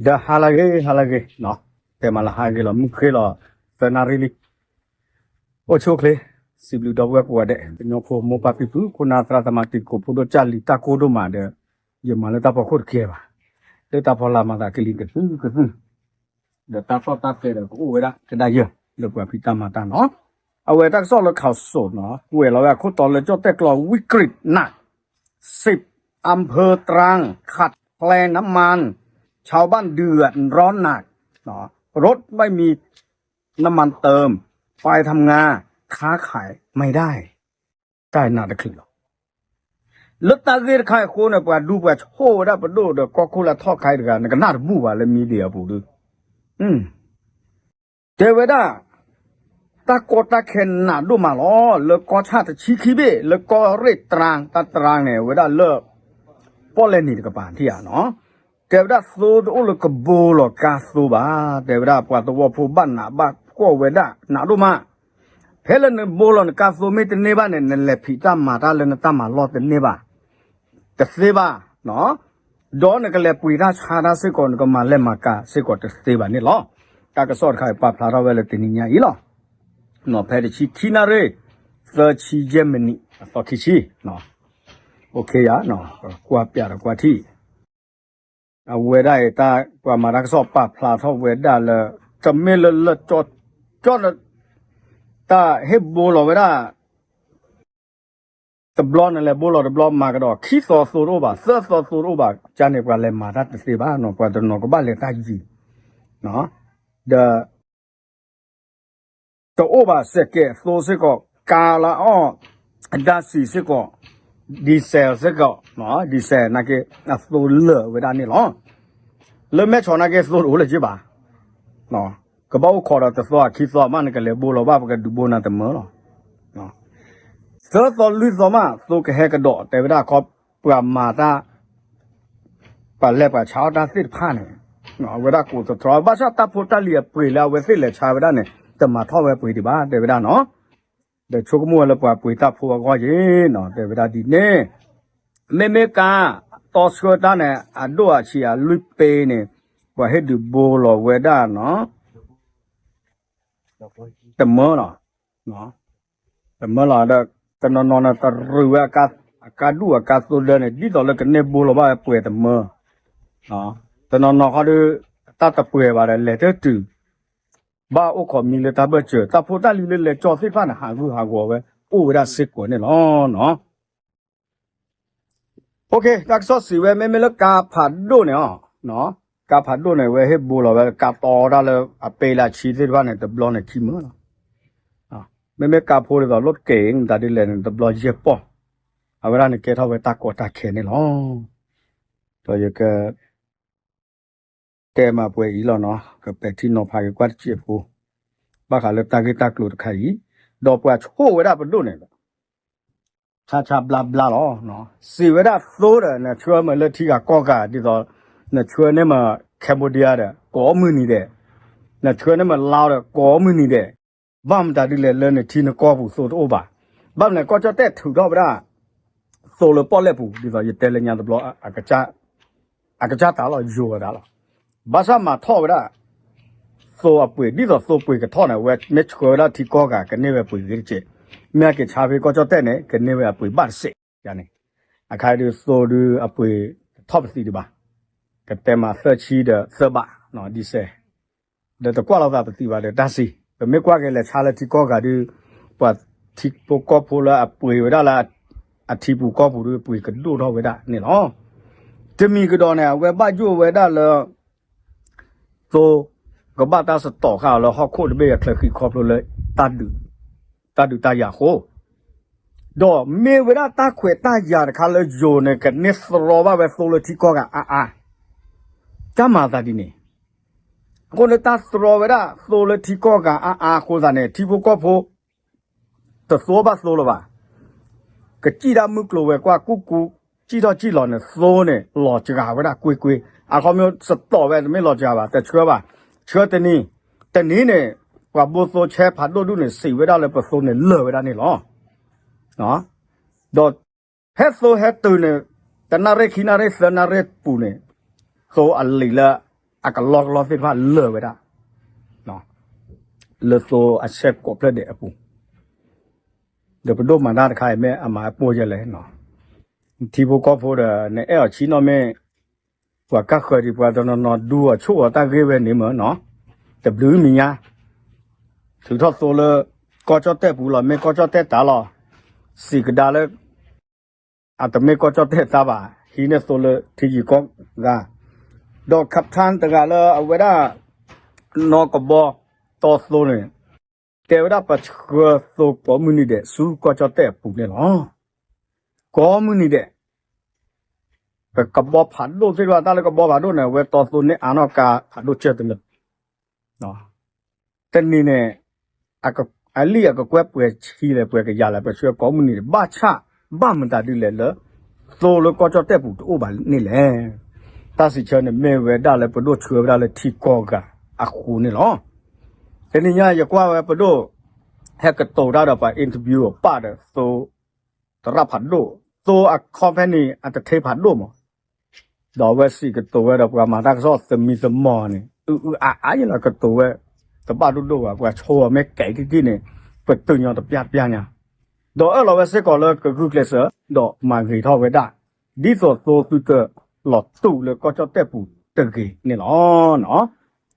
ဒီးဟါလၢအဂ့ၤ ဟါလၢအဂ့ၤ, တဲမးလၢဟါအဂ့ၤလီၤ မုၢ်ဃ့လီၤ သၢနၣ်ရံၣ်လံ. အိၣ်ဆူၣ်အိၣ်ချ့, စံးဘျုးဒီပုၢ်ဝဲၢ်ကိးဂၤဒဲး ကညီဖိမိၢ်ပၢ်ဖံဖု ခိၣ်နၢ်သရၣ်သမါတံၤသကိးဖိဒိၣ် ကၢ်လံၤတၢ်ကိၢ်ဒိၣ်မးဒီး ယမၤလၢတၢ်ဖီခိၣ်တကဲဘၣ်, လၢတၢ်ဖီလာ်မၤသးကလံၤကသုကသု ဒီးတၢ်သီၣ်တၢ်သဲဒီးကအိၣ်ဝဲဒၣ်ကဒါယၢ် လၢပှၤဖံးတၢ်မၤတၢ်နီၤ. အဝဲတၢ်ကစီၣ်လၢ ข่าวสด နီၤ ကွဲးလီၤဝဲအခိၣ်တီလၢကၠီၣ်တဲၣ်ကျီ วิกฤตหนัก สิบอำเภอตรังขาดแคลนน้ำมัน ชาวบ้านเดือดร้อนหนัก รถไม่มีน้ำมันเติม ไปทำงาน ค้าขายไม่ได้ တၢ်နးတချုးလီၤ. လၢတၢ်ဂ့ၢ်တခါအံၤအဃိန့ၣ် ပှၤဒူပှၤဆိၣ်ဝဲဒၣ်ပဒိၣ်ဒီးကီၢ်ခိၣ်လၢထီၣ်ခါအံၤတဂၤ နကနၣ်တဘူၣ်ဘၣ်လၢ media အပူၤဒု တဲဝဲဒၣ် တၢ်ကီတၢ်ခဲနးဒိၣ်မးလီၤ လၢကီၢ်ဆၣ်တဆံခံဘ့ၣ် လၢကီၢ်ရ့ၣ်တြၣ် တၢ်တြၣ်န့ၣ် ဝဲဒၣ်လၢ ပီၣ်လဲၣ်နံၤတကပၤထံၣ်ဧါနီၤ. တဲဝဲဒၣ်သိတအိၣ်လၢကဘိလီၤကါသိဘၣ်, တဲဝဲဒၣ်ပှၤသဝီဖိဘၣ်နးဘၣ်ဖှီၣ်ဝဲဒၣ်နးဒိၣ်မး. ဖဲလၢနဘိလီၤနကါသိမ့ၢ်တန့ၢ်ဘၣ်န့ၣ် နလဲၤဖံးတၢ်မၤတၢ်လၢနတၢ်မၤလီၢ်တန့ၢ်ဘၣ် တသ့ဘၣ်, ဒီးနကလဲၤပှ့ၤတၢ်ဆါတၢ်စ့ၢ်ကီး နကမၤလဲၤမၤကၤစ့ၢ်ကီးတသ့ဘၣ်န့ၣ်လီၤ. တၢ်ကစီၣ်တခါအံၤပာ်ဖျါထီၣ်ဝဲလၢတနံၤညါအံၤလီၤ. ဖဲတဆံခံနၣ်ရံၣ် သၢဆံယဲၢ်မံးနံး အသီခံဆံ, အိၣ်ခ့ယၤ, ကွၢ်ပျးဒီးကွၢ်ထံၣ် အဝဲဒၣ်အံၤ တၢ်ပှၤမၤတၢ်ကစီၣ်ပာ်ဖျါထီၣ်ဝဲဒၣ်လၢ တမ့ၢ်လၢလၢကၠီကၠီ တၢ်ဟ့ၣ်ဘိလီၤဝဲဒၣ် တဘျီနလဲၤဘိလီၤတဘျီမၤကဒီး ခံသီသိတအိၣ်ဘၣ် သၢသီသိတအိၣ်ဘၣ် ကန့ၣ်ပှၤလဲၤမၤတၢ်တသ့ဘၣ်နီၤ ပှၤတနီၤကဘၣ်လဲၤတၢ်ယံၤ ဒီး တအိၣ်ဘၣ်စဲးကဲးအသိစ့ၢ်ကီး ကါလၢအီၣ် ဓာတ်ဆီ စ့ၢ်ကီး diesel စ့ၢ်ကီး diesel နာ်က့ အသိလၢာ်ဝဲဒၣ်န့ၣ်လီၤ. လၢမဲၢ်ဆီးနာ်က့သိတအိၣ်လၢၤက့ဘၣ် ကဘၣ်အိၣ်ခိးဒီးတသီခံသီမး နကလဲၤဘိလီၤဘၣ် ပကဒုးဘိနၤတမၢလီၤ. သၢသီလွံၢ်သီမး သိကဟဲကဒီး တဲဝဲဒၣ်ခီ ပှၤမၤတၢ် ပှၤလဲၤပှၤဆါအီၣ်တၢ်သ့ၣ်တဖၣ်န့ၣ် အဝဲဒၣ်ကိးသတြီ ဘၣ်ဆၣ်တၢ်ဖိတၢ်လံၤအပှ့ၤလၢအဝဲသ့ၣ်လဲၤဆါဝဲဒၣ်န့ၣ် တမၤထီၣ်ဝဲပှ့ၤဒံးဘၣ် တဲဝဲဒၣ်နီၤ. ဒီးဆိကမိၣ်ဝဲလၢပှၤပှ့ၤတၢ်ဖိအဂီၢ်ယ့ၣ်နီၤ တဲဝဲဒၣ်ဒ်န့ၣ် မ့မ့ၢ်ကါ တီဆှၢတၢ်န့ၣ် အဒိၣ်အဆံးအလွံၢ်ပ့န့ၣ် ပှၤဟ့ၣ်ဒုးဘိလီၤဝဲဒၣ်နီၤ တမၢလီၤ တမၢလီၤဒီး တနီၤနီၤန့ၣ် တရူးဝဲ အကါဒူၣ်အကါသိဒၢန့ၣ် ဒ်သိးလၢကန့ၢ်ဘိလီၤဘၣ်ဝဲပှဲၤတမၢ တနီၤနီၤခီဒီး တၢ်တပှဲၤဘၣ်ဒီး လဲၤတတုၤ ဘၣ်အိၣ်ခိးမံလၢတၢ်ဘၢၣ်စၢၤ တၢ်ဖိတၢ်လံၤလၢလဲၤကၠီသ့ၣ်တဖၣ်န့ၣ် ဟးဂူာ်ဟးဂီၤဝဲ အိၣ်ဝဲဒၣ်စ့ၢ်ကီးန့ၣ်လီၤ. တၢ်ကစီၣ်စံးဝဲ မ့မ့ၢ်လၢကါဖးဒိၣ်န့ၣ် ကါဖးဒိၣ်န့ၣ် ဝဲဟ့ၣ်ဘိလီၤဝဲကါတီတၢ်လၢအပ့လၢအဆံသ့ၣ်တဖၣ်န့ၣ် တဘျီန့ၣ်ခံမၢလီၤ. မ့မ့ၢ်ကါဖိဒ်သိး လိၣ်တကဲအံၤ မတၤဒ်လဲၣ်န့ၣ် တဘျီယဲၢ်ပီၢ်, အဝဲဒၣ်န့ၣ်ကဲထီၣ်ဝဲတၢ်ကီတၢ်ခဲန့ၣ်လီၤ. ဒီးယက တဲမးပှဲၤအံၤလီၤနီၤ ကပဲာ်ထံနီၤဖးက့ၤကွၢ်တစဲးဖိ ဘၣ်ဃးလၢတၢ်ဂ့ၢ်တၢ်ကျိၤတခါအံၤ, ဒီးပှၤဆိၣ်ဝဲဒၣ်ပဒိၣ်န့ၣ် ဆါဆါဘျါဘျါလီၤ. စံးဝဲဒၣ်သိဒီး နဆှၢမ့ၢ်လၢထံဂၤကီၢ်ဂၤ ဒ်သိး နဆှၢန့ၢ်မ့ၢ် Cambodia ဒီး ကိးမုၢ်နံၤဒဲး, နဆှၢန့ၢ်မ့ၢ် Laos ဒီး ကိးမုၢ်နံၤဒဲး, ဘၣ်မတၤဒ်လဲၣ်လၢနထံနကီၢ်ပူၤသိတအိၣ်ဘၣ်. ဘၣ်မနုၤ ကီၢ်ကၠီၣ်တဲၣ်ထုးထီၣ်ဝဲဒၣ် သိလၢပီၣ်လဲၣ်ပူၤ ဒ်သိးယတဲလၢညါတဘျီ အကစၢ်တၢ်လီၤ ယိၤဝဲဒၣ်လီၤ. ဘၣ်ဆၣ်မၤထီၣ်ဝဲဒၣ် သိအပှ့ၤ ဒ်သိးသိပှ့ၤကထီၣ်န့ၣ် အဝဲမ့ၢ်ဆှၢဝဲဒၣ်ထံကီၢ်ဂၤ ကန့ၢ်ဝဲပှ့ၤဂ့ၤတစဲး, မ့ၢ်အက့ၤဆါဖဲကီၢ်ကၠီၣ်တဲၣ်န့ၣ် ကန့ၢ်ဝဲအပှ့ၤဘၣ်တစဲးန့ၣ်, အခါဒုးသိဒုးအပှ့ၤထီၣ်ပသံးဒံးဘၣ်, ကတဲမးသၢဆံဒီးသၢဘး ဒ်စဲး ဒီးတကွၢ်လိာ်သးပသံးဘၣ်ဒီးတၢ်စံး, ပမ့ၢ်ကွၢ်က့ၤလဲၤဆါလၢထံကီၢ်ဂၤဒုး ပှၤထံဖိကီၢ်ဖိလၢအပှ့ၤဝဲဒၣ်လၢ အထံပူၤကီၢ်ပူၤဒုး ပှ့ၤကဒိၣ်ထီၣ်ဝဲဒၣ်န့ၣ်လီၤ. တမံၤကဒီးန့ၣ် အဝဲဘၣ်ယိၣ်ဝဲဒၣ်လၢ သိ ကဘၣ်တၢ်စတီၤဃာ်အီၤလၢဟီၣ်ခိၣ်တဘ့ၣ်အချၢဃံခီဖျိလၢ တၢ်ဒုးတၢ်ယၤအဃိ, ဒီးမ့ၢ်ဝဲဒၣ်တၢ်ခွဲးတၢ်ယာ်တခါလၢယိၤန့ၣ် ကန့ၢ်သရီဘၣ်ဝဲသိလၢထံကီၢ်ဂၤအါအါ, တၢ်မၤသးဒ်န့ၣ်, အဃိန့ၣ်တၢ်သရီဝဲဒၣ်သိလၢထံကီၢ်ဂၤအါအါအဃိသတးန့ၣ် ထံဖိကီၢ်ဖိ တသိဘၣ်သိလၢၤဘၣ်, ကစံၣ်ဒၣ်မုၢ်ကျိၤဝဲၤကွာ်ကူၣ်ကူၣ် စံၣ်ထီၣ်စံၣ်လီၤန့ၣ် သိန့ၣ် လီၤစှၤဝဲဒၣ်ကွ့ၢ်ကွ့ၢ်, အခီပညီစတီၤဝဲတမ့ၢ်လီၤစှၤဘၣ် တဆှၢဘၣ်, ဆှၢတနံၤ, တနံၤန့ၣ် ပှၤဘိသိဆဲဖးဒိၣ်ဒူၣ်န့ၣ် စံးဝဲဒၣ်လၢပသိန့ၣ်လၢာ်ဝဲဒၣ်န့ၣ်လီၤ. ဒီးဖဲသိဟဲတုၤန့ၣ် တနၣ်ရံၣ်ခံနၣ်ရံၣ်သၢနၣ်ရံၣ်ပူၤန့ၣ် သိအလံာ်လၢ အကလီကလီသ့ၣ်တဖၣ်လၢာ်ဝဲဒၣ် လၢသိအဆဲးကိးဖျၢၣ်ဒဲးအပူၤ, ဒီးပဒိၣ်မၤတၢ်တခါအံၤမ့ၢ်အမၤအပိၢ်ယဲလဲၣ်, ထံဖိကီၢ်ဖိဒီး နအဲၣ်အီၤဆံးနီၣ်မ့ၢ် ပှၤကၢ်ဃၢၤဒံးပှၤတနီၤနီၤ ဒူအီၤဆိၣ်အီၤတၢ်ဂ့ၢ်ဝဲန့ၣ်မ့ၢ်နီၤ, တဘျုးမံၤညါ ထုးထီၣ်သိလၢ ကီၢ်ကၠီၣ်တဲၣ်ပူၤလီၤ, မ့ၢ်ကီၢ်ကၠီၣ်တဲၣ်တၢ်လီၤ, စံးကဒါလၢ အတမ့ၢ်ကီၢ်ကၠီၣ်တဲၣ်တၢ်ဘၣ်, ဟံးန့ၢ်သိလၢထံယံၤကီၢ်ဂၤ, ဒီး captain တဂၤလၢအဝဲဒၣ် နီၢ်ကဘီတီသိန့ၣ် တဲဝဲဒၣ်ပဆှၢသိကိးမုၢ်နံၤဒဲးဆူကီၢ်ကၠီၣ်တဲၣ်အပူၤန့ၣ်လီၤ. ကိးမုၢ်နံၤဒဲး ပကဘီဖးဒိၣ်သ့ၣ်တဖၣ် တၢ်လၢကဘီဖးဒိၣ်န့ၣ် အဝဲတီသိန့ၢ်အါနီၢ်ကါဖးဒိၣ်ကၢၢ်တလၢ တနံၤန့ၣ် အလံာ်အကကွဲၢ်ပှဲၤဆံလဲၣ် ပှဲၤကယၤလဲၣ် ပဆှၢကိးမုၢ်နံၤဒဲး ဘၣ်ဆၣ် ဘၣ်မတၤဒ်လဲၣ်လၢ သိလၢကီၢ်ကၠီၣ်တဲၣ်ပူၤတအိၣ်ဘၣ်န့ၣ်လဲၣ်. တၢ်စံးဆၢန့ၣ်မ့ၢ်ဝဲဒၣ်လၢပဒိၣ်ဆှၢဝဲဒၣ်လၢထံကီၢ်ဂၤအဃိန့ၣ်လီၤ. တနံၤညါယကွၢ်ဝဲပဒိၣ် ဟဲကတိၤတၢ်ဒီးပှၤ interview အပၢ်ဒီးသိ သရၣ်ဖးဒိၣ်, သိအ company အတထ့ဖးဒိၣ်မး, ဒီးအဝဲစံးကတိၤဝဲဒီးပှၤမၤတၢ်ကစီၣ်သမံသမိးန့ၣ် အုအုအါအါယလီၤ ကတိၤဝဲ တဘၣ်ဒိၣ်ဒိၣ်ဘၣ် ပှၤဆိအီၤမ့ၢ်ကဲးတံၢ်တံၢ်န့ၣ် ပတုာ်ညီတပျၢ်တပျၢ်ညါ, ဒီးအၢၣ်လီၤဝဲစ့ၢ်ကီးလၢကဂုာ်ကျဲးစၢး ဒီးမၤဂ့ၤထီၣ်ဝဲဒၣ် ဒ်သိးသိသုတလီၤတူာ်လၢကီၢ်ကၠီၣ်တဲၣ်ပူၤတဂ့ၤန့ၣ်လီၤ.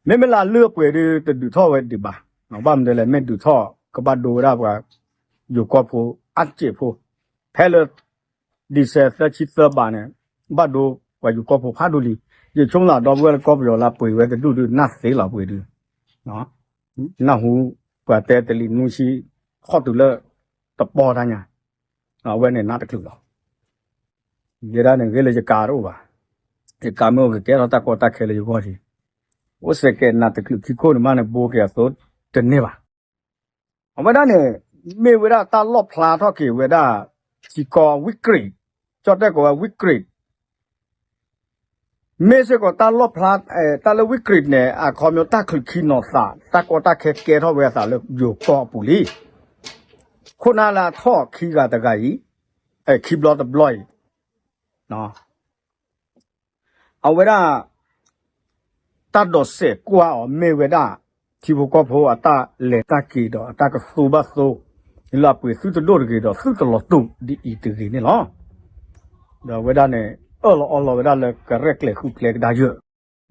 မ့မ့ၢ်လၢအလုၢ်အပှ့ၤဒုးတဒုးထီၣ်ဝဲဒံးဘၣ်, ဘၣ်မနုၤလဲၣ် မ့ၢ်ဒုးထီၣ်ကဘၣ်ဒိဝဲဒၣ်ပှၤ ယိၤကီၢ်ဖိအါစဲးဖိ, ဖဲလၢ December သၢဆံသၢဘးန့ၣ် ဘၣ်ဒိပှၤယိၤကီၢ်ဖိဖးဒိၣ်လံ. ယဆိကမိၣ်သးဒီပုၢ်ဝဲၢ်လၢကီၢ်ပယီၤလၢပှ့ၤဝဲတဒူၣ်ဒုး နၢ်သ့လီၤပှ့ၤဒုး, နၢ်ဟူ ပှၤတဲတလံၤနွံဆံ ခီၣ်တုၤလၢ တပီတၢ်ညါ, အဝဲန့ၣ်နၢ်တချုးလီၤ. ယဲဒၣ်န့ၣ်ဂ့ၤလၢယကါတအိၣ်ဘၣ်, ယကါမ့ၢ်အိၣ်ကကဲထီၣ်တၢ်ကီတၢ်ခဲလၢယဂီၢ်လံ, အိၣ်စဲးကဲးနးတချုးခံခိၣ်န့ၣ်မးန့ၣ် ဘိက့ၤအသိတန့ၢ်ဘၣ်. အဝဲဒၣ်န့ၣ် မ့ၢ်ဝဲဒၣ်တၢ်လီၣ်ဖျါထီၣ်က့ၤဝဲဒၣ် ထံကီၢ် ဝံကရံး, ကၠီၣ်တဲၣ်ကိးဝဲ ဝံကရံး, မ့ၢ်စ့ၢ်ကီးတၢ်လီၣ်ဖျါ တၢ်လၢ ဝံကရံး န့ၣ် အခီပညီတၢ်ချုးခံနီၤသး တၢ်ကီတၢ်ခဲကဲထီၣ်ဝဲအသးလၢယိၤကီၢ်အပူၤလံ. ခိၣ်နၢ်လၢအထီၣ်ခံဂၤတဂၤအံၤ, ခံဘျီတဘျီအံၤ အဝဲဒၣ် တၢ်ဒိးစဲးကွၢ်အီၤမ့ၢ်ဝဲဒၣ် ထံဖိကီၢ်ဖိအတၢ်လဲၤတၢ်က့ၤဒီးအတၢ်ကသူဘၣ်သိ လၢအပှ့ၤသုတဒိၣ်တဂ့ၤဒီးသုတလီၤတူာ်ဒ်အံၤတဂ့ၤန့ၣ်လီၤ. ဒီးအဝဲဒၣ်န့ၣ် အၢၣ်လီၤအီလီၤဝဲဒၣ်လၢကရဲၣ်ကျဲၤဃုကျဲကဒါယၢၢ်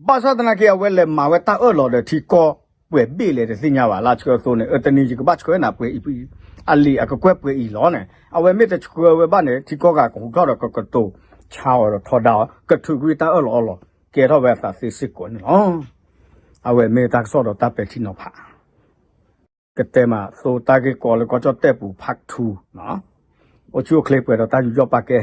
ဘၣ်ဆၣ်သနာ်က့ အဝဲလဲၤမၤဝဲတၢ်အၢၣ်လီၤဒီးထံကီၢ်ပှဲၤဘ့ၣ်လဲၣ်တသ့ၣ်ညါဘၣ် လၢအဆှၢအသိန့ၣ် အၢ တနံၤယကဘၣ်ဆှၢနၤပှဲၤအံၤ အလံာ်အကကွဲၢ်ပှဲၤအံၤလီၤန့ၣ် အဝဲမ့ၢ်တဆှၢဝဲဘၣ်န့ၣ် ထံကီၢ်ဂၤကဟူးထီၣ်ဒီးကကတိၤဆါအီၤဒီးထီဒါအီၤ ကထုးကွံာ်တၢ်အၢၣ်လီၤအီလီၤ ကဲထီၣ်ဝဲအသးသ့စ့ၢ်ကီးန့ၣ်လီၤ. အဝဲမ့ၢ်တၢ်ကစီၣ်ဒီးတၢ်ပဲာ်ထံနီၤဖး ကတဲမးသိတၢ်ဂ့ၢ်ကီလၢကီၢ်ကၠီၣ်တဲၣ်ပူၤ part two အိၣ်ဆူၣ်အိၣ်ချ့ပှဲၤဒီးတၢ်ယူးယီၣ်ပာ်ကဲ